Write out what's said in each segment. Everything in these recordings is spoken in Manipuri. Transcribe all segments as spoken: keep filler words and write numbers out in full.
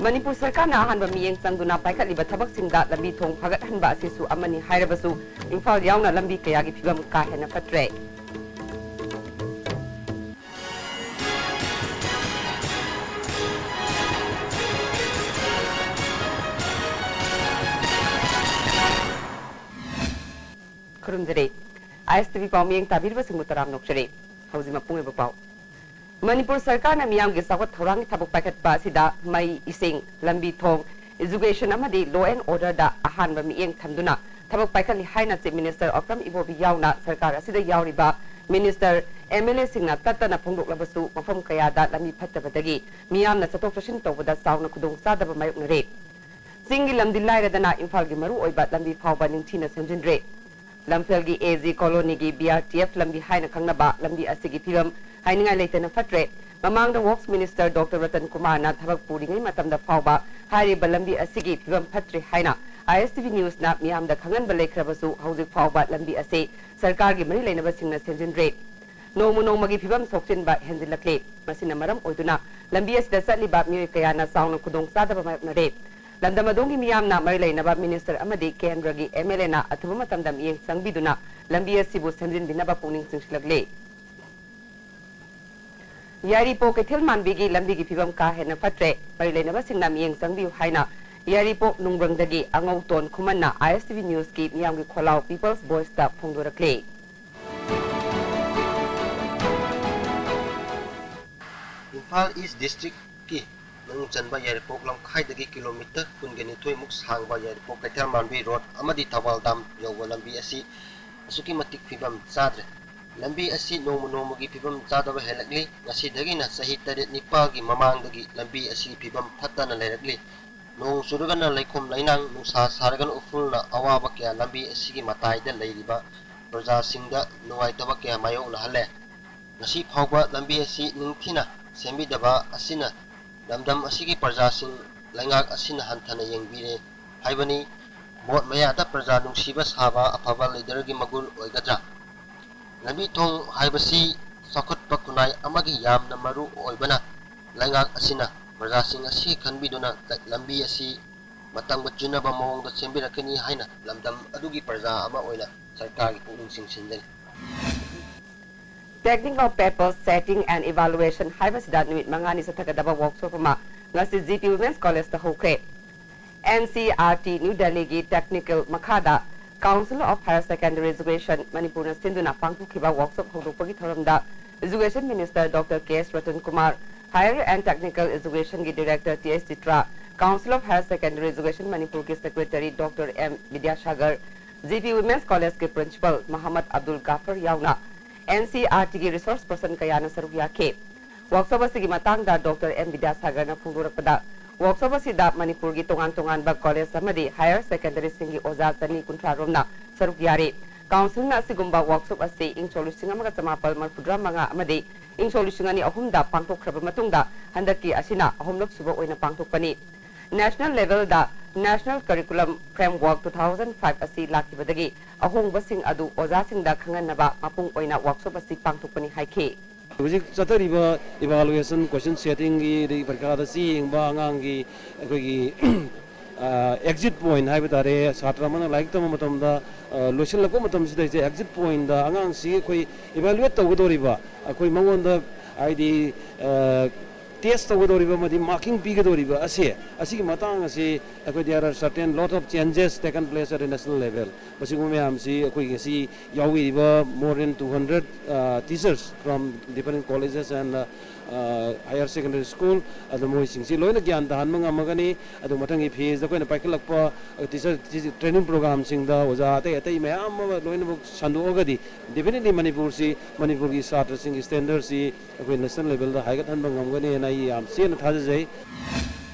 ꯃꯅꯤꯄꯨꯔ ꯁꯔꯀꯥꯔꯅ ꯑꯍꯥꯟꯕ ꯃꯤꯠꯌꯦꯡ ꯆꯪꯗꯨꯅ ꯄꯥꯏꯈꯠꯂꯤꯕ ꯊꯕꯛꯁꯤꯡꯗ ꯂꯝꯕꯤ ꯊꯣꯡ ꯐꯒꯠꯍꯟꯕ ꯑꯁꯤꯁꯨ ꯑꯃꯅꯤ ꯍꯥꯏꯔꯕꯁꯨ, ꯏꯝꯐꯥꯜ ꯌꯥꯎꯅ ꯂꯝꯕꯤ ꯀꯌꯥꯒꯤ ꯐꯤꯕꯝ ꯀꯥ ꯍꯦꯟꯅ ꯐꯠꯇ꯭ꯔꯦ꯫ ꯈꯨꯔꯨꯝꯖꯔꯤ꯫ ꯑꯥꯏ ꯑꯦꯁ ꯇꯤ ꯚꯤ ꯄꯥꯎ ꯃꯤꯠꯌꯦꯡ ꯇꯥꯕꯤꯔꯤꯕꯁꯤꯡꯕꯨ ꯇꯔꯥꯝꯅ ꯑꯣꯛꯆꯔꯤ꯫ ꯍꯧꯖꯤꯛ ꯃꯄꯨꯡ ꯑꯣꯏꯕ ꯄꯥꯎ꯫ ꯃꯅꯤꯄꯨꯔ ꯁꯔꯀꯥꯔꯅ ꯃꯤꯌꯥꯝꯒꯤ ꯆꯥꯎꯈꯠ ꯊꯧꯔꯥꯡꯒꯤ ꯊꯕꯛ ꯄꯥꯏꯈꯠꯄ ꯑꯁꯤꯗ ꯃꯩ, ꯏꯁꯤꯡ, ꯂꯝꯕꯤ ꯊꯣꯡ, education ꯑꯃꯗꯤ law and order ꯗ ꯑꯍꯥꯟꯕ ꯃꯤꯠꯌꯦꯡ ꯊꯝꯗꯨꯅ ꯊꯕꯛ ꯄꯥꯏꯈꯠꯂꯤ ꯍꯥꯏꯅ Chief Minister Okram Ibobi ꯌꯥꯎꯅ ꯁꯔꯀꯥꯔ ꯑꯁꯤꯗ ꯌꯥꯎꯔꯤꯕ minister, M L A ꯁꯤꯡꯅ ꯇꯠꯇꯅ ꯐꯣꯡꯗꯣꯛꯂꯕꯁꯨ, ꯃꯐꯝ ꯀꯌꯥꯗ ꯂꯝꯕꯤ ꯐꯠꯇꯕꯗꯒꯤ ꯃꯤꯌꯥꯝꯅ ꯆꯠꯊꯣꯛ ꯆꯠꯁꯤꯟ ꯇꯧꯕꯗ ꯆꯥꯎꯅ ꯈꯨꯗꯣꯡꯆꯥꯗꯕ ꯃꯥꯌꯣꯛꯅꯔꯦ꯫ ꯆꯤꯡꯒꯤ ꯂꯝꯗꯤ ꯂꯥꯏꯔꯗꯅ ꯏꯝꯐꯥꯜꯒꯤ ꯃꯔꯨꯑꯣꯏꯕ ꯂꯝꯕꯤ ꯐꯥꯎꯕ ꯅꯤꯡꯊꯤꯅ ꯁꯦꯝꯖꯤꯟꯗ꯭ꯔꯦ꯫ ꯂꯝꯐꯦꯜꯒꯤ ꯑꯦ ꯖꯤ ꯀꯣꯂꯣꯅꯤꯒꯤ B R T F ꯂꯝꯕꯤ ꯍꯥꯏꯅ ꯈꯪꯅꯕ ꯂꯝꯕꯤ ꯑꯁꯤꯒꯤ ꯐꯤꯕꯝ ꯍꯥꯏꯅꯤꯡꯉꯥꯏ ꯂꯩꯇꯅ ꯐꯠꯇ꯭ꯔꯦ꯫ ꯃꯃꯥꯡꯗ Works Minister Doctor ꯔꯇꯟ ꯀꯨꯃꯥꯔꯅ ꯊꯕꯛ ꯄꯨꯔꯤꯉꯩ ꯃꯇꯝꯗ ꯐꯥꯎꯕ ꯍꯥꯏꯔꯤꯕ ꯂꯝꯕꯤ ꯑꯁꯤꯒꯤ ꯐꯤꯕꯝ ꯐꯠꯇ꯭ꯔꯦ ꯍꯥꯏꯅ I S T V News ꯅ ꯃꯤꯌꯥꯝꯗ ꯈꯪꯍꯟꯕ ꯂꯩꯈ꯭ꯔꯕꯁꯨ, ꯍꯧꯖꯤꯛ ꯐꯥꯎꯕ ꯂꯝꯕꯤ ꯑꯁꯤ ꯁꯔꯀꯥꯔꯒꯤ ꯃꯔꯤ ꯂꯩꯅꯕꯁꯤꯡꯅ ꯁꯦꯝꯖꯤꯟꯗ꯭ꯔꯦ꯫ ꯅꯣꯡꯃ ꯅꯣꯡꯃꯒꯤ ꯐꯤꯕꯝ ꯁꯣꯛꯆꯤꯟꯕ ꯍꯦꯟꯖꯤꯜꯂꯛꯂꯦ꯫ ꯃꯁꯤꯅ ꯃꯔꯝ ꯑꯣꯏꯗꯨꯅ ꯂꯝꯕꯤ ꯑꯁꯤꯗ ꯆꯠꯂꯤꯕ ꯃꯤꯑꯣꯏ ꯀꯌꯥꯅ ꯆꯥꯎꯅ ꯈꯨꯗꯣꯡꯆꯥꯗꯕ ꯃꯥꯌꯣꯛꯅꯔꯦ꯫ ꯂꯝꯗꯝ ꯑꯗꯣꯝꯒꯤ ꯃꯤꯌꯥꯝꯅ ꯃꯔꯤ ꯂꯩꯅꯕ minister ꯑꯃꯗꯤ ꯀꯦꯟꯗ꯭ꯔꯒꯤ M L A ꯅ ꯑꯊꯨꯕ ꯃꯇꯝꯗ ꯃꯤꯠꯌꯦꯡ ꯆꯪꯕꯤꯗꯨꯅ ꯂꯝꯕꯤ ꯑꯁꯤꯕꯨ ꯁꯦꯝꯖꯤꯟꯕꯤꯅꯕ ꯄꯨꯛꯅꯤꯡ ꯆꯤꯡꯁꯤꯜꯂꯛꯂꯦ꯫ ꯌꯥꯏꯔꯤꯄꯣꯛ ꯀꯩꯊꯦꯜ ꯃꯥꯟꯕꯤꯒꯤ ꯂꯝꯕꯤꯒꯤ ꯐꯤꯕꯝ ꯀꯥ ꯍꯦꯟꯅ ꯐꯠꯇ꯭ꯔꯦ꯫ ꯃꯔꯤ ꯂꯩꯅꯕꯁꯤꯡꯅ ꯃꯤꯠꯌꯦꯡ ꯆꯪꯕꯤꯌꯨ ꯍꯥꯏꯅ ꯌꯥꯏꯔꯤꯄꯣꯛ ꯅꯨꯡꯕ꯭ꯔꯪꯗꯒꯤ ꯑꯉꯧꯇꯣꯟ ꯈꯨꯃꯟꯅ I S T V News ꯀꯤ ꯃꯤꯌꯥꯝꯒꯤ ꯈꯣꯜꯂꯥꯎ People's Voice ꯇ ꯐꯣꯡꯗꯣꯔꯛꯂꯦ꯫ ꯏꯝꯐꯥꯜ East District ꯀꯤ ꯃꯅꯨꯡ ꯆꯟꯕ ꯌꯥꯏꯔꯤꯄꯣꯛ ꯂꯝꯈꯥꯏꯗꯒꯤ kilometre ꯀꯨꯟꯒ ꯅꯤꯊꯣꯏ ꯃꯨꯛ ꯁꯥꯡꯕ ꯌꯥꯏꯔꯤꯄꯣꯛ ꯀꯩꯊꯦꯜ ꯃꯥꯟꯕꯤ road ꯑꯃꯗꯤ ꯊꯧꯕꯥꯜ dam ꯌꯧꯕ ꯂꯝꯕꯤ ꯑꯁꯤ ꯑꯁꯨꯛꯀꯤ ꯃꯇꯤꯛ ꯐꯤꯕꯝ ꯆꯥꯗ꯭ꯔꯦ꯫ ꯂꯝꯕꯤ ꯑꯁꯤ ꯅꯣꯡꯃ ꯅꯣꯡꯃꯒꯤ ꯐꯤꯕꯝ ꯆꯥꯗꯕ ꯍꯦꯜꯂꯛꯂꯤ꯫ ꯉꯁꯤꯗꯒꯤꯅ ꯆꯍꯤ ꯇꯔꯦꯠ ꯅꯤꯄꯥꯜꯒꯤ ꯃꯃꯥꯡꯗꯒꯤ ꯂꯝꯕꯤ ꯑꯁꯤ ꯐꯤꯕꯝ ꯐꯠꯇꯅ ꯂꯩꯔꯛꯂꯤ꯫ ꯅꯣꯡ ꯆꯨꯔꯒꯅ ꯂꯩꯈꯣꯝ ꯂꯩꯅꯥꯡ, ꯅꯨꯡꯁꯥ ꯁꯥꯔꯒꯅ ꯎꯐꯨꯜꯅ ꯑꯋꯥꯕ ꯀꯌꯥ ꯂꯝꯕꯤ ꯑꯁꯤꯒꯤ ꯃꯇꯥꯏꯗ ꯂꯩꯔꯤꯕ ꯄ꯭ꯔꯖꯥꯁꯤꯡꯗ ꯅꯨꯡꯉꯥꯏꯇꯕ ꯀꯌꯥ ꯃꯥꯌꯣꯛꯅꯍꯜꯂꯦ꯫ ꯉꯁꯤ ꯐꯥꯎꯕ ꯂꯝꯕꯤ ꯑꯁꯤ ꯅꯤꯡꯊꯤꯅ ꯁꯦꯝꯕꯤꯗꯕ ꯑꯁꯤꯅ ꯂꯝꯗꯝ ꯑꯁꯤꯒꯤ ꯄ꯭ꯔꯖꯥꯁꯤꯡ ꯂꯩꯉꯥꯛ ꯑꯁꯤꯅ ꯍꯟꯊꯅ ꯌꯦꯡꯕꯤꯔꯦ ꯍꯥꯏꯕꯅꯤ꯫ Vote ꯃꯌꯥꯗ ꯄ꯭ꯔꯖꯥ ꯅꯨꯡꯁꯤꯕ ꯁꯥꯕ ꯑꯐꯕ leader ꯒꯤ ꯃꯒꯨꯟ ꯑꯣꯏꯒꯗ꯭ꯔꯥ? ꯂꯝꯕꯤ ꯊꯣꯡ ꯍꯥꯏꯕꯁꯤ ꯆꯥꯎꯈꯠꯄ ꯈꯨꯟꯅꯥꯏ ꯑꯃꯒꯤ ꯌꯥꯝꯅ ꯃꯔꯨ ꯑꯣꯏꯕꯅ ꯂꯩꯉꯥꯛ ꯑꯁꯤꯅ ꯄ꯭ꯔꯖꯥꯁꯤꯡ ꯑꯁꯤ ꯈꯟꯕꯤꯗꯨꯅ ꯂꯝꯕꯤ ꯑꯁꯤ ꯃꯇꯝꯒ ꯆꯨꯅꯕ ꯃꯑꯣꯡꯗ ꯁꯦꯝꯕꯤꯔꯛꯀꯅꯤ ꯍꯥꯏꯅ ꯂꯝꯗꯝ ꯑꯗꯨꯒꯤ ꯄ꯭ꯔꯖꯥ ꯑꯃ ꯑꯣꯏꯅ ꯁꯔꯀꯥꯔꯒꯤ ꯄꯨꯛꯅꯤꯡ ꯆꯤꯡꯁꯤꯟꯖꯔꯤ꯫ Technique of Paper Setting and Evaluation ꯍꯥꯏꯕꯁꯤꯗ ꯅꯨꯃꯤꯠ ꯃꯉꯥꯅꯤ ꯆꯠꯊꯒꯗꯕ ꯋꯥꯔꯛꯁꯣꯞ ꯑꯃ ꯉꯁꯤ ꯖꯤ ꯄꯤ ꯋꯨꯃꯦꯟꯁ ꯀꯣꯂꯦꯖꯇ ꯍꯧꯈ꯭ꯔꯦ꯫ And C E R T new ꯗꯦꯜꯂꯤꯒꯤ ꯇꯦꯛꯅꯤꯀꯦꯜ ꯃꯈꯥꯗ Council of Higher Secondary Education ꯃꯅꯤꯄꯨꯔꯅ ꯁꯤꯟꯗꯨꯅ ꯄꯥꯡꯊꯣꯛꯈꯤꯕ ꯋꯥꯔꯛꯁꯣꯞ ꯍꯧꯗꯣꯛꯄꯒꯤ ꯊꯧꯔꯝꯗ Education Minister Doctor K S Ratan Kumar, Higher and Technical Educationꯒꯤ Director T S Chitra, Council of Higher Secondary Education ꯃꯅꯤꯄꯨꯔꯒꯤ Secretary Doctor M Bidyasagar, G P women's ꯀꯣꯂꯦꯖꯀꯤ Principal ꯃꯍꯝꯃꯗ ꯑꯕꯗꯨꯜ ꯒꯥꯐꯔ ꯌꯥꯎꯅ ꯑꯦꯟ ꯁꯤ ꯏ ꯑꯥꯔ ꯇꯤꯒꯤ resource person ꯀꯌꯥꯅ ꯁꯔꯨꯛ ꯌꯥꯈꯤ꯫ ꯋꯥꯔꯛꯁꯣꯞ ꯑꯁꯤꯒꯤ ꯃꯇꯥꯡꯗ ꯗꯣꯛꯇꯔ ꯑꯦꯝ ꯕꯤꯗ꯭ꯌꯥꯁꯥꯒꯔꯅ ꯐꯣꯡꯗꯣꯔꯛꯄꯗ, ꯋꯥꯔꯛꯁꯣꯞ ꯑꯁꯤꯗ ꯃꯅꯤꯄꯨꯔꯒꯤ ꯇꯣꯉꯥꯟ ꯇꯣꯉꯥꯟꯕ ꯀꯣꯂꯦꯖ ꯑꯃꯗꯤ ꯍꯥꯌꯔ ꯁꯦꯀꯦꯟꯗꯔꯤꯁꯤꯡꯒꯤ ꯑꯣꯖꯥ ꯆꯅꯤ ꯀꯨꯟꯊ꯭ꯔꯥ ꯔꯣꯝꯅ ꯁꯔꯨꯛ ꯌꯥꯔꯤ꯫ ꯀꯥꯎꯟꯁꯤꯜꯅ ꯑꯁꯤꯒꯨꯝꯕ ꯋꯥꯔꯛꯁꯣꯞ ꯑꯁꯤ ꯏꯪ ꯁꯣꯛ ꯂꯤꯁꯤꯡ ꯑꯃꯒ ꯆꯃꯥꯄꯜ ꯃꯔꯤꯐꯨꯇꯔꯥ ꯃꯉꯥ ꯑꯃꯗꯤ ꯏꯪ ꯁꯣꯛ ꯂꯤꯁꯤꯡ ꯑꯅꯤ ꯑꯍꯨꯝꯗ ꯄꯥꯡꯊꯣꯛꯈ꯭ꯔꯕ ꯃꯇꯨꯡꯗ, ꯍꯟꯗꯛꯀꯤ ꯑꯁꯤꯅ ꯑꯍꯨꯝꯂꯛ ꯁꯨꯕ ꯑꯣꯏꯅ ꯄꯥꯡꯊꯣꯛꯄꯅꯤ꯫ National levelꯗ National Curriculum Framework two thousand five ꯑꯁꯤ ꯂꯥꯛꯈꯤꯕꯗꯒꯤ ꯑꯍꯣꯡꯕꯁꯤꯡ ꯑꯗꯨ ꯑꯣꯖꯥꯁꯤꯡꯗ ꯈꯪꯍꯟꯅꯕ ꯃꯄꯨꯡ ꯑꯣꯏꯅ ꯋꯥꯔꯛꯁꯣꯞ ꯑꯁꯤ ꯄꯥꯡꯊꯣꯛꯄꯅꯤ ꯍꯥꯏꯈꯤ꯫ ꯍꯧꯖꯤꯛ ꯆꯠꯊꯔꯤꯕ evaluation, question settingꯒꯤ, ꯑꯗꯒꯤ ꯄꯔꯤꯈꯥꯗ ꯆꯦ ꯌꯦꯡꯕ ꯑꯉꯥꯡꯒꯤ ꯑꯩꯈꯣꯏꯒꯤ, ꯑ, exit point ꯍꯥꯏꯕ ꯇꯥꯔꯦ, ꯁꯥꯇ꯭ꯔ ꯑꯃꯅ ꯂꯥꯏꯔꯤꯛ ꯇꯝꯕ ꯃꯇꯝꯗ, ꯑ, ꯂꯣꯏꯁꯤꯜꯂꯛꯄ ꯃꯇꯝꯁꯤꯗ ꯑꯩꯁꯦ exit pointꯗ ꯑꯉꯥꯡꯁꯤ ꯑꯩꯈꯣꯏ evaluate ꯇꯧꯒꯗꯧꯔꯤꯕ, ꯑꯩꯈꯣꯏ ꯃꯉꯣꯟꯗ ꯍꯥꯏꯗꯤ, ꯑ, test ꯇꯧꯒꯗꯧꯔꯤꯕ ꯑꯃꯗꯤ marking ꯄꯤꯒꯗꯧꯔꯤꯕ ꯑꯁꯦ, ꯑꯁꯤꯒꯤ ꯃꯇꯥꯡ ꯑꯁꯤ ꯑꯩꯈꯣꯏ there are certain lot of changes taken place at a national level꯫ ꯃꯁꯤꯒꯨꯝꯕ ꯃꯌꯥꯝꯁꯤ ꯑꯩꯈꯣꯏ ꯉꯁꯤ ꯌꯥꯎꯕꯤꯔꯤꯕ more than two hundred, uh, teachers from different colleges and, uh, uh, higher secondary school, ꯑꯗꯨ ꯃꯣꯏꯁꯤꯡꯁꯤ ꯂꯣꯏꯅ ꯒ꯭ꯌꯥꯟ ꯇꯥꯍꯟꯕ ꯉꯝꯃꯒꯅꯤ꯫ ꯑꯗꯨ ꯃꯊꯪꯒꯤ phaseꯇ ꯑꯩꯈꯣꯏꯅ ꯄꯥꯏꯈꯠꯂꯛꯄ, uh, teacher, teacher training programꯁꯤꯡꯗ ꯑꯣꯖꯥ ꯑꯇꯩ ꯑꯇꯩ ꯃꯌꯥꯝ ꯑꯃ ꯂꯣꯏꯅꯃꯛ ꯁꯟꯗꯣꯛꯑꯒꯗꯤ definitely ꯃꯅꯤꯄꯨꯔꯁꯤ, ꯃꯅꯤꯄꯨꯔꯒꯤ ꯁꯥꯇ꯭ꯔꯁꯤꯡꯒꯤ standardꯁꯤ ꯑꯩꯈꯣꯏ national levelꯗ ꯍꯥꯏꯒꯠꯍꯟꯕ ꯉꯝꯒꯅꯤ ꯍꯥꯏꯅ ꯑꯩ ꯌꯥꯝ ꯆꯦꯠꯅ ꯊꯥꯖꯖꯩ꯫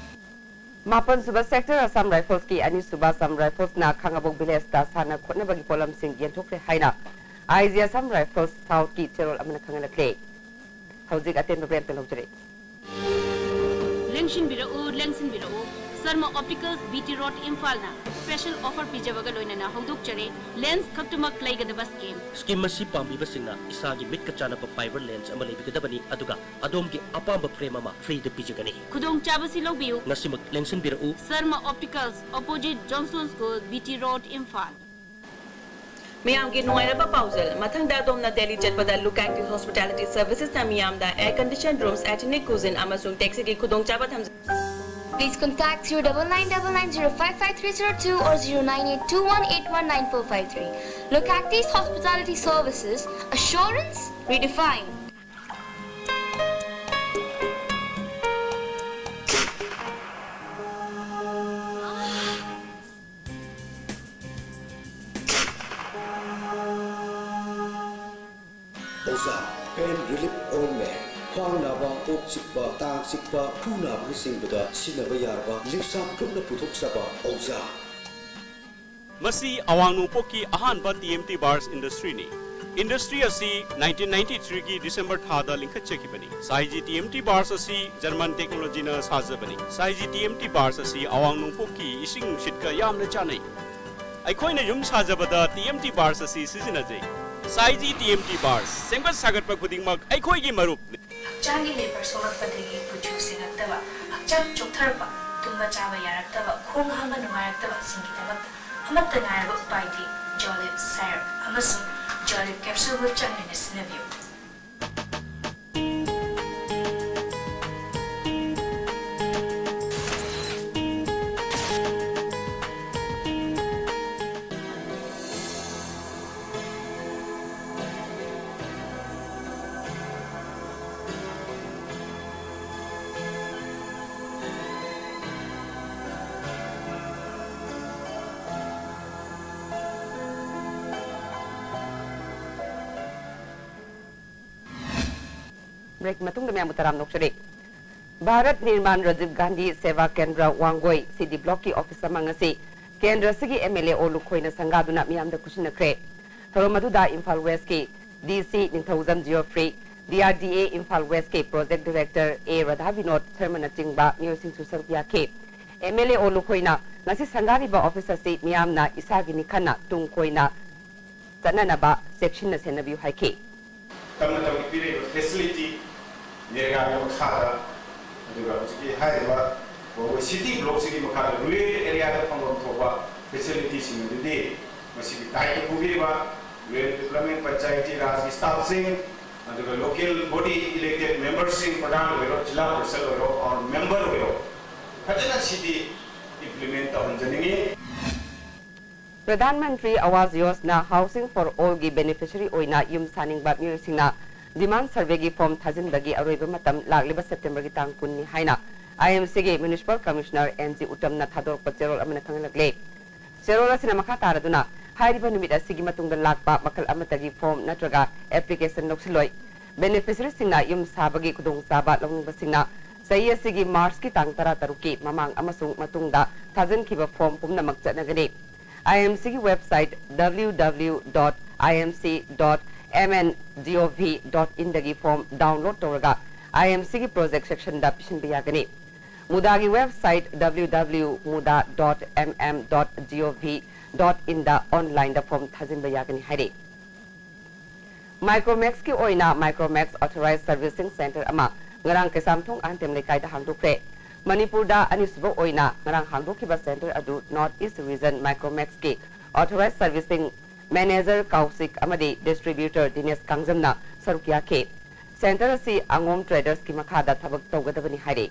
ꯃꯥꯄꯟꯁꯨꯕ sector Assam Riflesꯀꯤ ꯑꯅꯤꯁꯨꯕ Assam Riflesꯅ ꯈꯥꯉꯕꯣꯛ villageꯇ ꯁꯥꯟꯅ ꯈꯣꯠꯅꯕꯒꯤ ꯄꯣꯠꯂꯝꯁꯤꯡ ꯌꯦꯟꯊꯣꯛꯈ꯭ꯔꯦ ꯍꯥꯏꯅ ꯑꯥꯏ ꯖꯤ Assam Rifles Southꯀꯤ ꯆꯦꯔꯣꯜ ꯑꯃꯅ ꯈꯪꯍꯜꯂꯛꯂꯦ꯫ ꯍꯧꯖꯤꯛ ꯑꯇꯦꯟꯕ break ꯑꯃꯇ ꯂꯧꯖꯔꯛꯏ꯫ ꯂꯦꯡꯁꯤꯟꯕꯤꯔꯛꯎ, ꯂꯦꯡꯁꯤꯟꯕꯤꯔꯛꯎ꯫ Sharma Opticals, B T Road, ꯏꯝꯐꯥꯜꯅ special offer ꯄꯤꯖꯕꯒ ꯂꯣꯏꯅꯅ ꯍꯧꯗꯣꯛꯆꯔꯤ꯫ Lens ꯈꯛꯇꯃꯛ ꯂꯩꯒꯗꯕ scheme꯫ Scheme ꯑꯁꯤ ꯄꯥꯝꯕꯤꯕꯁꯤꯡꯅ ꯏꯁꯥꯒꯤ ꯃꯤꯠꯀ ꯆꯥꯟꯅꯕ fiber lens ꯑꯃ ꯂꯩꯕꯤꯒꯗꯕꯅꯤ, ꯑꯗꯨꯒ ꯑꯗꯣꯝꯒꯤ ꯑꯄꯥꯝꯕ frame ꯑꯃ free ꯗ ꯄꯤꯖꯒꯅꯤ꯫ ꯈꯨꯗꯣꯡꯆꯥꯕꯁꯤ ꯂꯧꯕꯤꯌꯨ꯫ ꯉꯁꯤꯃꯛ ꯂꯦꯡꯁꯤꯟꯕꯤꯔꯛꯎ꯫ Sharma Opticals, opposite Johnson School, B T Road, Imphal. ꯃꯤꯌꯥꯝꯒꯤ ꯅꯨꯡꯉꯥꯏꯔꯕ ꯄꯥꯎꯖꯦꯜ꯫ ꯃꯊꯪꯗ ꯑꯗꯣꯝꯅ ꯗꯦꯜꯂꯤ ꯆꯠꯄꯗ Lucactis Hospitality Services ꯅ ꯃꯤꯌꯥꯝꯗ air conditioned rooms, ethnic cuisine ꯑꯃꯁꯨꯡ taxi ꯒꯤ ꯈꯨꯗꯣꯡꯆꯥꯕ ꯊꯝꯖꯩ꯫ Please contact zero double nine double nine zero five five three zero two or zero nine eight two one eight one nine four five three. Lucactis Hospitality Services, assurance redefined. ꯑꯣꯖꯥ, pain relief ointment꯫ ꯈ꯭ꯋꯥꯡ ꯅꯥꯕ, ꯀꯣꯛ ꯆꯤꯛꯄ, ꯇꯥꯡ ꯆꯤꯛꯄ, ꯈꯨ ꯅꯥꯕꯅꯆꯤꯡꯕꯗ ꯁꯤꯖꯤꯟꯅꯕ ꯌꯥꯔꯕ ꯂꯤꯞꯁꯥ group ꯅ ꯄꯨꯊꯣꯛꯆꯕ ꯑꯣꯖꯥ꯫ ꯃꯁꯤ ꯑꯋꯥꯡ ꯅꯣꯡꯄꯣꯛꯀꯤ ꯑꯍꯥꯟꯕ T M T bars industry ꯅꯤ꯫ Industry ꯑꯁꯤ nineteen ninety three ꯒꯤ December ꯊꯥꯗ ꯂꯤꯡꯈꯠꯆꯈꯤꯕꯅꯤ꯫ ꯁꯥꯏꯖꯤ T M T bars ꯑꯁꯤ German technology ꯅ ꯁꯥꯖꯕꯅꯤ꯫ ꯁꯥꯏꯖꯤ T M T bars ꯑꯁꯤ ꯑꯋꯥꯡ ꯅꯣꯡꯄꯣꯛꯀꯤ ꯏꯁꯤꯡ ꯅꯨꯡꯁꯤꯠꯀ ꯌꯥꯝꯅ ꯆꯥꯟꯅꯩ꯫ ꯑꯩꯈꯣꯏꯅ ꯌꯨꯝ ꯁꯥꯖꯕꯗ T M T bars ꯑꯁꯤ ꯁꯤꯖꯤꯟꯅꯖꯩ꯫ ꯁꯥꯏꯖꯤ T M T bars, ꯁꯦꯝꯒꯠ ꯁꯥꯒꯠꯄ ꯈꯨꯗꯤꯡꯃꯛ ꯑꯩꯈꯣꯏꯒꯤ ꯃꯔꯨꯞꯅꯤ꯫ ꯍꯛꯆꯥꯡꯒꯤ ꯂꯦꯕꯔ ꯁꯣꯛꯂꯛꯄꯗꯒꯤ ꯀꯨꯆꯨ ꯁꯦꯡꯉꯛꯇꯕ, ꯍꯛꯆꯥꯡ ꯆꯣꯛꯊꯔꯛꯄ, ꯇꯨꯝꯕ ꯆꯥꯕ ꯌꯥꯔꯛꯇꯕ, ꯈꯣꯡ ꯍꯥꯝꯕ ꯅꯨꯡꯉꯥꯏꯔꯛꯇꯕꯁꯤꯡꯒꯤꯗꯃꯛꯇ ꯑꯃꯠꯇ ꯉꯥꯏꯔꯕ ꯎꯄꯥꯏꯗꯤ Jolib syrup ꯑꯃꯁꯨꯡ Jolib capsule ꯒ ꯆꯥꯡ ꯅꯥꯏꯅ ꯁꯤꯖꯤꯟꯅꯕꯤꯌꯨ꯫ Break ꯃꯇꯨꯡꯗ ꯃꯌꯥꯝꯕꯨ ꯇꯔꯥꯝꯅ ꯑꯣꯛꯆꯔꯤ꯫ ꯚꯥꯔꯠ ꯅꯤꯔꯃꯥꯟ ꯔꯥꯖꯤꯚ ꯒꯥꯟꯙꯤ ꯁꯦꯚꯥ ꯀꯦꯟꯗ꯭ꯔ ꯋꯥꯡꯒꯣꯏ C D block ꯀꯤ office ꯑꯃ ꯉꯁꯤ ꯀꯦꯟꯗ꯭ꯔ ꯑꯁꯤꯒꯤ M L A ꯑꯣ ꯂꯨꯈꯣꯏꯅ ꯁꯪꯒꯥꯗꯨꯅ ꯃꯤꯌꯥꯝꯗ ꯈꯨꯠꯁꯤꯟꯅꯈ꯭ꯔꯦ꯫ ꯊꯧꯔꯝ ꯑꯗꯨꯗ ꯏꯝꯐꯥꯜ West ꯀꯤ D C Ningthoujam Geoffrey, D R D A Imphal West ꯀꯤ project director A Radha Vinod ꯁꯔꯃꯅꯆꯤꯡꯕ ꯃꯤꯑꯣꯏꯁꯤꯡꯁꯨ ꯁꯔꯨꯛ ꯌꯥꯈꯤ꯫ ꯑꯦꯝ ꯑꯦꯜ ꯑꯦ ꯑꯣ ꯂꯨꯈꯣꯏꯅ ꯉꯁꯤ ꯁꯪꯒꯥꯔꯤꯕ ꯑꯣꯐꯤꯁ ꯑꯁꯤ ꯃꯤꯌꯥꯝꯅ ꯏꯁꯥꯒꯤꯅꯤ ꯈꯟꯅ ꯇꯨꯡ ꯀꯣꯏꯅ ꯆꯠꯅꯅꯕ ꯆꯦꯛꯁꯤꯟꯅ ꯁꯦꯟꯅꯕꯤꯌꯨ ꯍꯥꯏꯈꯤ꯫ ꯃꯇꯝ ꯃꯇꯝꯒꯤ ꯄꯤꯔꯛꯏꯕ ꯐꯦꯁꯤꯂꯤꯇꯤ, ꯅꯦꯔꯦꯒꯥꯒꯤ ꯃꯈꯥꯗ, ꯑꯗꯨꯒ ꯍꯧꯖꯤꯛꯀꯤ ꯍꯥꯏꯔꯤꯕ ꯋꯥꯡꯒꯣꯏ ꯁꯤꯇꯤ ꯕ꯭ꯂꯣꯛꯁꯤꯒꯤ ꯃꯈꯥꯗ ꯔꯨꯔꯦꯜ ꯑꯦꯔꯤꯌꯥꯗ ꯐꯪꯐꯝ ꯊꯣꯛꯄ ꯐꯦꯁꯤꯂꯤꯇꯤꯁꯤꯡ ꯑꯗꯨꯗꯤ ꯃꯁꯤꯒꯤ ꯗꯥꯏꯇ ꯄꯨꯕꯤꯔꯤꯕ ꯔꯨꯔꯦꯜ ꯗꯤꯕ꯭ꯂꯞꯃꯦꯟ ꯄꯟꯆꯥꯌꯇꯤ ꯔꯥꯖꯀꯤ ꯁ꯭ꯇꯥꯐꯁꯤꯡ, ꯑꯗꯨꯒ ꯂꯣꯀꯦꯜ ꯕꯣꯗꯤ ꯏꯂꯦꯛꯇꯦꯗ ꯃꯦꯝꯕꯔꯁꯤꯡ, ꯄ꯭ꯔꯙꯥꯟ ꯑꯣꯏꯔꯣ, ꯖꯤꯂꯥ ꯄꯔꯤꯁꯗ ꯑꯣꯏꯔꯣ, ꯑꯣꯔ ꯃꯦꯝꯕꯔ ꯑꯣꯏꯔꯣ, ꯐꯖꯅ ꯁꯤꯗꯤ implement ꯇꯧꯍꯟꯖꯅꯤꯡꯉꯤ꯫ Pradhan Mantri Awas Yojana Housing for All ꯒꯤ ꯕꯦꯅꯤꯐꯤꯁꯔꯤ ꯑꯣꯏꯅ ꯌꯨꯝ ꯁꯥꯅꯤꯡꯕ ꯃꯤꯑꯣꯏꯁꯤꯡꯅ ꯗꯤꯃꯥꯟ ꯁꯔꯚꯦꯒꯤ ꯐꯣꯔꯝ ꯊꯥꯖꯤꯟꯕꯒꯤ ꯑꯔꯣꯏꯕ ꯃꯇꯝ ꯂꯥꯛꯂꯤꯕ ꯁꯦꯞꯇꯦꯝꯕꯔꯒꯤ ꯇꯥꯡ ꯀꯨꯟꯅꯤ ꯍꯥꯏꯅ ꯑꯥꯏ ꯑꯦꯝ ꯁꯤꯒꯤ ꯃ꯭ꯌꯨꯅꯤꯁꯤꯄꯥꯜ ꯀꯃꯤꯁꯅꯔ ꯑꯦꯟ ꯖꯤ ꯎꯇꯝꯅ ꯊꯥꯗꯣꯔꯛꯄ ꯆꯦꯔꯣꯜ ꯑꯃꯅ ꯈꯪꯍꯜꯂꯛꯂꯦ꯫ ꯆꯦꯔꯣꯜ ꯑꯁꯤꯅ ꯃꯈꯥ ꯇꯥꯔꯗꯨꯅ ꯍꯥꯏꯔꯤꯕ ꯅꯨꯃꯤꯠ ꯑꯁꯤꯒꯤ ꯃꯇꯨꯡꯗ ꯂꯥꯛꯄ ꯃꯈꯜ ꯑꯃꯠꯇꯒꯤ ꯐꯣꯔꯝ ꯅꯠꯇ꯭ꯔꯒ ꯑꯦꯄ꯭ꯂꯤꯀꯦꯁꯟ ꯂꯧꯁꯤꯜꯂꯣꯏ꯫ ꯕꯦꯅꯤꯐꯤꯁꯔꯤꯁꯤꯡꯅ ꯌꯨꯝ ꯁꯥꯕꯒꯤ ꯈꯨꯗꯣꯡꯆꯥꯕ ꯂꯧꯅꯤꯡꯕꯁꯤꯡꯅ ꯆꯍꯤ ꯑꯁꯤꯒꯤ ꯃꯥꯔꯆꯀꯤ ꯇꯥꯡ ꯇꯔꯥ ꯇꯔꯨꯛꯀꯤ ꯃꯃꯥꯡ ꯑꯃꯁꯨꯡ ꯃꯇꯨꯡꯗ ꯊꯥꯖꯤꯟꯈꯤꯕ ꯐꯣꯔꯝ ꯄꯨꯝꯅꯃꯛ ꯆꯠꯅꯒꯅꯤ꯫ ꯑꯥꯏ ꯑꯦꯝ ꯁꯤꯒꯤ website W W W dot I M C dot M N G O V dot in ꯗꯒꯤ ꯐꯣꯔꯝ ꯗꯥꯎꯟꯂꯣꯗ ꯇꯧꯔꯒ ꯑꯥꯏ ꯑꯦꯝ ꯁꯤꯒꯤ ꯄ꯭ꯔꯣꯖꯦꯛ ꯁꯦꯛꯁꯟꯗ ꯄꯤꯁꯤꯟꯕ ꯌꯥꯒꯅꯤ꯫ ꯃꯨꯗꯥꯒꯤ website W W W dot muda dot M M dot gov dot in ꯗ ꯑꯣꯟꯂꯥꯏꯟꯗ ꯐꯣꯔꯝ ꯊꯥꯖꯤꯟꯕ ꯌꯥꯒꯅꯤ ꯍꯥꯏꯔꯤ꯫ ꯃꯥꯏꯀ꯭ꯔꯣꯃꯦꯛꯁꯀꯤ ꯑꯣꯏꯅ ꯃꯥꯏꯀ꯭ꯔꯣꯃꯦꯛꯁ ꯑꯣꯊꯣꯔꯥꯏꯖ ꯁꯔꯚꯤꯁꯤꯡ ꯁꯦꯟꯇꯔ ꯑꯃ ꯉꯔꯥꯡ ꯀꯩꯁꯥꯝꯊꯣꯡ ꯑꯍꯟꯇꯦꯝ ꯂꯩꯀꯥꯏꯗ ꯍꯥꯡꯗꯣꯛꯈ꯭ꯔꯦ꯫ ꯃꯅꯤꯄꯨꯔꯗ ꯑꯅꯤꯁꯨꯕ ꯑꯣꯏꯅ ꯉꯔꯥꯡ ꯍꯥꯡꯗꯣꯛꯈꯤꯕ ꯁꯦꯟꯇꯔ ꯑꯗꯨ ꯅꯣꯔꯠ ꯏꯁ ꯔꯤꯖꯟ ꯃꯥꯏꯀ꯭ꯔꯣꯃꯦꯛꯁꯀꯤ ꯑꯣꯊꯣꯔꯥꯏꯖ ꯁꯔꯚꯤꯁꯤꯡ ꯃꯦꯅꯦꯖꯔ ꯀꯥꯎꯁꯤꯛ ꯑꯃꯗꯤ ꯗꯤꯁꯇ꯭ꯔꯤꯕ꯭ꯌꯨꯇꯔ ꯗꯤꯅꯦꯁ ꯀꯥꯡꯖꯝꯅ ꯁꯔꯨꯛ ꯌꯥꯈꯤ꯫ ꯁꯦꯟꯇꯔ ꯑꯁꯤ ꯑꯉꯣꯝ ꯇ꯭ꯔꯦꯗꯔꯁꯀꯤ ꯃꯈꯥꯗ ꯊꯕꯛ ꯇꯧꯒꯗꯕꯅꯤ ꯍꯥꯏꯔꯤ꯫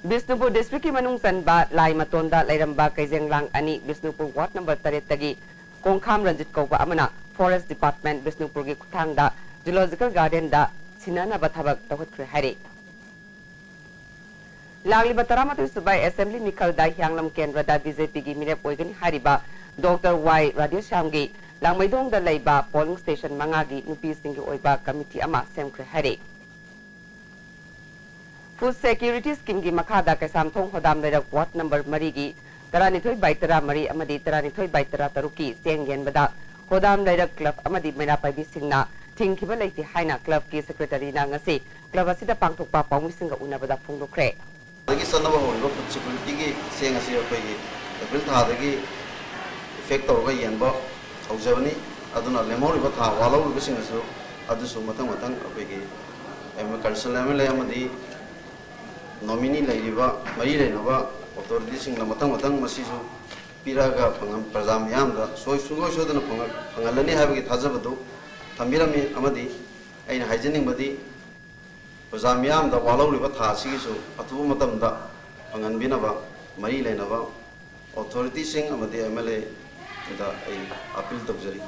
ꯕꯤꯁꯅꯨꯄꯨꯔ ꯗꯤꯁꯇ꯭ꯔꯤꯛꯀꯤ ꯃꯅꯨꯡ ꯆꯟꯕ ꯂꯥꯏꯃꯇꯣꯟꯗ ꯂꯩꯔꯝꯕ ꯀꯩꯖꯦꯡꯂꯥꯡ ꯑꯅꯤ ꯕꯤꯁꯅꯨꯄꯨꯔ ꯋꯥꯔꯗ ꯅꯝꯕꯔ ꯇꯔꯦꯠꯇꯒꯤ ꯀꯣꯡꯈꯥꯝ ꯔꯟꯖꯤꯠ ꯀꯧꯕ ꯑꯃꯅ ꯐꯣꯔꯦꯁ ꯗꯤꯄꯥꯔꯠꯃꯦꯟ ꯕꯤꯁꯅꯨꯄꯨꯔꯒꯤ ꯈꯨꯠꯊꯥꯡꯗ ꯖꯨꯂꯣꯖꯤꯀꯦꯜ ꯒꯥꯔꯗꯦꯟꯗ ꯁꯤꯟꯅꯅꯕ ꯊꯕꯛ ꯇꯧꯈꯠꯈ꯭ꯔꯦ ꯍꯥꯏꯔꯤ꯫ ꯂꯥꯛꯂꯤꯕ ꯇꯔꯥꯃꯥꯊꯣꯏ ꯁꯨꯕ ꯑꯦꯁꯦꯝꯕ꯭ꯂꯤ ꯃꯤꯈꯜꯗ ꯍꯤꯌꯥꯡꯂꯝ ꯀꯦꯟꯗ꯭ꯔꯗ ꯕꯤ ꯖꯦ ꯄꯤꯒꯤ ꯃꯤꯔꯦꯞ ꯑꯣꯏꯒꯅꯤ ꯍꯥꯏꯔꯤꯕ ꯗꯣꯛꯇꯔ ꯋꯥꯏ ꯔꯥꯙꯦꯁ꯭ꯌꯥꯝꯒꯤ ꯂꯥꯡꯃꯩꯗꯣꯡꯗ ꯂꯩꯕ ꯄꯣꯂꯤꯡ ꯁ꯭ꯇꯦꯁꯟ ꯃꯉꯥꯒꯤ ꯅꯨꯄꯤꯁꯤꯡꯒꯤ ꯑꯣꯏꯕ ꯀꯃꯤꯇꯤ ꯑꯃ ꯁꯦꯝꯈ꯭ꯔꯦ ꯍꯥꯏꯔꯤ꯫ ꯐꯨꯗ ꯁꯦꯀ꯭ꯌꯨꯔꯤꯇꯤ ꯁ꯭ꯀꯤꯝꯒꯤ ꯃꯈꯥꯗ ꯀꯩꯁꯥꯝꯊꯣꯡ ꯍꯣꯗꯥꯝ ꯂꯩꯔꯛ ꯋꯥꯔꯗ ꯅꯝꯕꯔ ꯃꯔꯤꯒꯤ ꯇꯔꯥꯅꯤꯊꯣꯏ ꯕꯥꯏ ꯇꯔꯥꯃꯔꯤ ꯑꯃꯗꯤ ꯇꯔꯥꯅꯤꯊꯣꯏ ꯕꯥꯏ ꯇꯔꯥꯇꯔꯨꯛꯀꯤ ꯆꯦꯡ ꯌꯦꯟꯕꯗ ꯍꯣꯗꯥꯝ ꯂꯩꯔꯛ ꯀ꯭ꯂꯕ ꯑꯃꯗꯤ ꯃꯩꯔꯥ ꯄꯥꯏꯕꯤꯁꯤꯡꯅ ꯊꯤꯡꯈꯤꯕ ꯂꯩꯇꯦ ꯍꯥꯏꯅ ꯀ꯭ꯂꯕꯀꯤ ꯁꯦꯀ꯭ꯔꯦꯇꯔꯤꯅ ꯉꯁꯤ ꯀ꯭ꯂꯕ ꯑꯁꯤꯗ ꯄꯥꯡꯊꯣꯛꯄ ꯄꯥꯎꯃꯤꯁꯤꯡꯒ ꯎꯅꯕꯗ ꯐꯣꯡꯗꯣꯛꯈ꯭ꯔꯦ꯫ ꯗꯒꯤ ꯆꯠꯅꯕ ꯍꯧꯔꯤꯕ ꯐꯨꯗ ꯁꯦꯀ꯭ꯌꯨꯔꯤꯇꯤꯒꯤ ꯆꯦꯡ ꯑꯁꯤ ꯑꯩꯈꯣꯏꯒꯤ ꯑꯦꯄ꯭ꯔꯤꯜ ꯊꯥꯗꯒꯤ ꯏꯐꯦꯛ ꯇꯧꯔꯒ ꯌꯦꯟꯕ ꯍꯧꯖꯕꯅꯤ꯫ ꯑꯗꯨꯅ ꯂꯦꯝꯍꯧꯔꯤꯕ ꯊꯥ ꯋꯥꯠꯍꯧꯔꯤꯕꯁꯤꯡ ꯑꯁꯤꯁꯨ ꯑꯗꯨꯁꯨ ꯃꯊꯪ ꯃꯊꯪ ꯑꯩꯈꯣꯏꯒꯤ ꯀꯟꯁꯔꯟ ꯑꯦꯝ ꯑꯦꯜ ꯑꯦ ꯑꯃꯗꯤ ꯅꯣꯃꯤꯅꯤ ꯂꯩꯔꯤꯕ ꯃꯔꯤ ꯂꯩꯅꯕ ꯑꯣꯊꯣꯔꯤꯇꯤꯁꯤꯡꯅ ꯃꯊꯪ ꯃꯊꯪ ꯃꯁꯤꯁꯨ ꯄꯤꯔꯛꯑꯒ ꯐꯪꯍꯟ-, ꯄ꯭ꯔꯖꯥ ꯃꯤꯌꯥꯝꯗ ꯁꯣꯏ-, ꯁꯨꯡꯁꯣꯏ ꯁꯣꯏꯗꯅ ꯐꯪꯍ-, ꯐꯪꯍꯜꯂꯅꯤ ꯍꯥꯏꯕꯒꯤ ꯊꯥꯖꯕꯗꯨ ꯊꯝꯕꯤꯔꯝꯃꯤ꯫ ꯑꯃꯗꯤ ꯑꯩꯅ ꯍꯥꯏꯖꯅꯤꯡꯕꯗꯤ ꯄ꯭ꯔꯖꯥ ꯃꯤꯌꯥꯝꯗ ꯋꯥꯠꯍꯧꯔꯤꯕ ꯊꯥ ꯑꯁꯤꯒꯤꯁꯨ ꯑꯊꯨꯕ ꯃꯇꯝꯗ ꯐꯪꯍꯟꯕꯤꯅꯕ ꯃꯔꯤ ꯂꯩꯅꯕ ꯑꯣꯊꯣꯔꯤꯇꯤꯁꯤꯡ ꯑꯃꯗꯤ ꯑꯦꯝ ꯑꯦꯜ ꯑꯦꯗ ꯑꯩ ꯑꯄꯤꯜ ꯇꯧꯖꯔꯤ꯫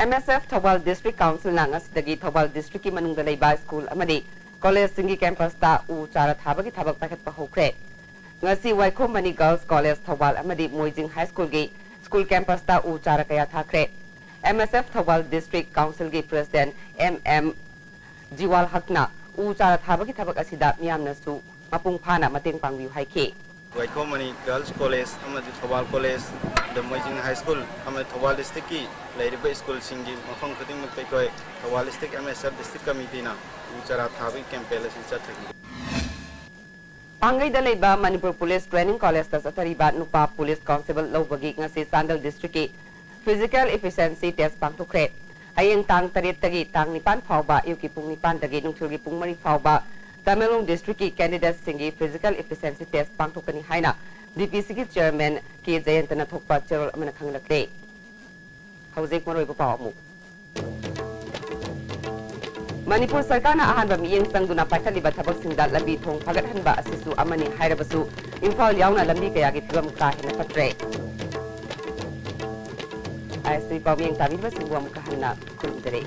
ꯑꯦꯝ ꯑꯦꯁ ꯑꯦꯐ ꯊꯧꯕꯥꯜ ꯗꯤꯁꯇ꯭ꯔꯤꯛ ꯀꯥꯎꯟꯁꯤꯜꯅ ꯉꯁꯤꯗꯒꯤ ꯊꯧꯕꯥꯜ ꯗꯤꯁꯇ꯭ꯔꯤꯛꯀꯤ ꯃꯅꯨꯡꯗ ꯂꯩꯕ ꯁ꯭ꯀꯨꯜ ꯑꯃꯗꯤ ꯀꯣꯂꯦꯖꯁꯤꯡꯒꯤ ꯀꯦꯝꯄꯁꯇ ꯎ ꯆꯥꯔꯥ ꯊꯥꯕꯒꯤ ꯊꯕꯛ ꯄꯥꯏꯈꯠꯄ ꯍꯧꯈ꯭ꯔꯦ꯫ ꯉꯁꯤ ꯋꯥꯏꯈꯣꯝ ꯃꯅꯤ ꯒꯔꯜꯁ ꯀꯣꯂꯦꯖ ꯊꯧꯕꯥꯜ ꯑꯃꯗꯤ ꯃꯣꯏꯖꯤꯡ ꯍꯥꯏ ꯁ꯭ꯀꯨꯜꯒꯤ ꯁ꯭ꯀꯨꯜ ꯀꯦꯝꯄꯁꯇ ꯎ ꯆꯥꯔꯥ ꯀꯌꯥ ꯊꯥꯈ꯭ꯔꯦ꯫ ꯑꯦꯝ ꯑꯦꯁ ꯑꯦꯐ ꯊꯧꯕꯥꯜ ꯗꯤꯁꯇ꯭ꯔꯤꯛ ꯀꯥꯎꯟꯁꯤꯜꯒꯤ ꯄ꯭ꯔꯦꯁꯤꯗꯦꯟꯠ ꯑꯦꯝ ꯑꯦꯝ ꯖꯤꯋꯥꯜ ꯍꯛꯅ ꯎ ꯆꯥꯔꯥ ꯊꯥꯕꯒꯤ ꯊꯕꯛ ꯑꯁꯤꯗ ꯃꯤꯌꯥꯝꯅꯁꯨ ꯃꯄꯨꯡ ꯐꯥꯅ ꯃꯇꯦꯡ ꯄꯥꯡꯕꯤꯌꯨ ꯍꯥꯏꯈꯤ꯫ ꯋꯥꯏꯈꯣꯝ ꯃꯅꯤ ꯒꯔꯜꯁ ꯀꯣꯂꯦꯖ ꯑꯃꯗꯤ ꯊꯧꯕꯥꯜ ꯀꯣꯂꯦꯖ, ꯗ ꯃꯣꯏꯖꯤꯡ ꯍꯥꯏ ꯁ꯭ꯀꯨꯜ ꯑꯃꯗꯤ ꯊꯧꯕꯥꯜ ꯗꯤꯁꯇ꯭ꯔꯤꯛꯀꯤ ꯂꯩꯔꯤꯕ ꯁ꯭ꯀꯨꯜꯁꯤꯡꯒꯤ ꯃꯐꯝ ꯈꯨꯗꯤꯡꯃꯛꯇ ꯑꯩꯈꯣꯏ ꯊꯧꯕꯥꯜ ꯗꯤꯁꯇ꯭ꯔꯤꯛ ꯑꯦꯝ ꯑꯦꯁ ꯑꯦꯐ ꯗꯤꯁꯇ꯭ꯔꯤꯛ ꯀꯃꯤꯇꯤꯅ ꯎ ꯆꯥꯔꯥ ꯊꯥꯕꯒꯤ ꯀꯦꯝꯄꯦꯟ ꯑꯁꯤ ꯆꯠꯊꯔꯤ꯫ ꯄꯥꯡꯒꯩꯗ ꯂꯩꯕ ꯃꯅꯤꯄꯨꯔ ꯄꯨꯂꯤꯁ ꯇ꯭ꯔꯦꯅꯤꯡ ꯀꯣꯂꯦꯖꯇ ꯆꯠꯊꯔꯤꯕ ꯅꯨꯄꯥ ꯄꯨꯂꯤꯁ ꯀꯣꯟꯁꯇꯦꯕꯜ ꯂꯧꯕꯒꯤ ꯉꯁꯤ ꯆꯥꯟꯗꯦꯜ ꯗꯤꯁꯇ꯭ꯔꯤꯛꯀꯤ ꯐꯤꯖꯤꯀꯦꯜ ꯏꯐꯤꯁꯤꯌꯦꯟꯁꯤ ꯇꯦꯁ ꯄꯥꯡꯊꯣꯛꯈ꯭ꯔꯦ꯫ ꯍꯌꯦꯡ ꯇꯥꯡ ꯇꯔꯦꯠꯇꯒꯤ ꯇꯥꯡ ꯅꯤꯄꯥꯟ ꯐꯥꯎꯕ ꯑꯌꯨꯛꯀꯤ ꯄꯨꯡ ꯅꯤꯄꯥꯟꯗꯒꯤ ꯅꯨꯡꯊꯤꯜꯒꯤ ꯄꯨꯡ ꯃꯔꯤ ꯐꯥꯎꯕ ꯇꯃꯦꯡꯂꯣꯡ ꯗꯤꯁꯇ꯭ꯔꯤꯛꯀꯤ ꯀꯦꯟꯗꯤꯗꯦꯠꯁꯤꯡꯒꯤ ꯐꯤꯖꯤꯀꯦꯜ ꯏꯐꯤꯁꯤꯌꯦꯟꯁꯤ ꯇꯦꯁ ꯄꯥꯡꯊꯣꯛꯀꯅꯤ ꯍꯥꯏꯅ ꯗꯤ ꯄꯤ ꯁꯤꯒꯤ ꯆꯤꯌꯔꯃꯦꯟ ꯀꯦ ꯖꯌꯟꯇꯅ ꯊꯣꯛꯄ ꯆꯦꯔꯣꯜ ꯑꯃꯅ ꯈꯪꯍꯜꯂꯛꯂꯦ꯫ ꯍꯧꯖꯤꯛ ꯃꯔꯨꯑꯣꯏꯕ ꯄꯥꯎ ꯑꯃꯨꯛ꯫ ꯃꯅꯤꯄꯨꯔ ꯁꯔꯀꯥꯔꯅ ꯑꯍꯥꯟꯕ ꯃꯤꯠꯌꯦꯡ ꯆꯪꯗꯨꯅ ꯄꯥꯏꯈꯠꯂꯤꯕ ꯊꯕꯛꯁꯤꯡꯗ ꯂꯝꯕꯤ ꯊꯣꯡ ꯐꯒꯠꯍꯟꯕ ꯑꯁꯤꯁꯨ ꯑꯃꯅꯤ ꯍꯥꯏꯔꯕꯁꯨ ꯏꯝꯐꯥꯜ ꯌꯥꯎꯅ ꯂꯝꯕꯤ ꯀꯌꯥꯒꯤ ꯐꯤꯕꯝ ꯀꯥ ꯍꯦꯟꯅ ꯐꯠꯇ꯭ꯔꯦ꯫ ꯑꯥꯏ ꯑꯦꯁ ꯇꯤ ꯄꯥꯎꯃꯤ ꯇꯥꯕꯤꯔꯤꯕꯁꯤꯡꯕꯨ ꯑꯃꯨꯛꯀ ꯍꯟꯅ ꯈꯨꯔꯨꯝꯖꯔꯤ꯫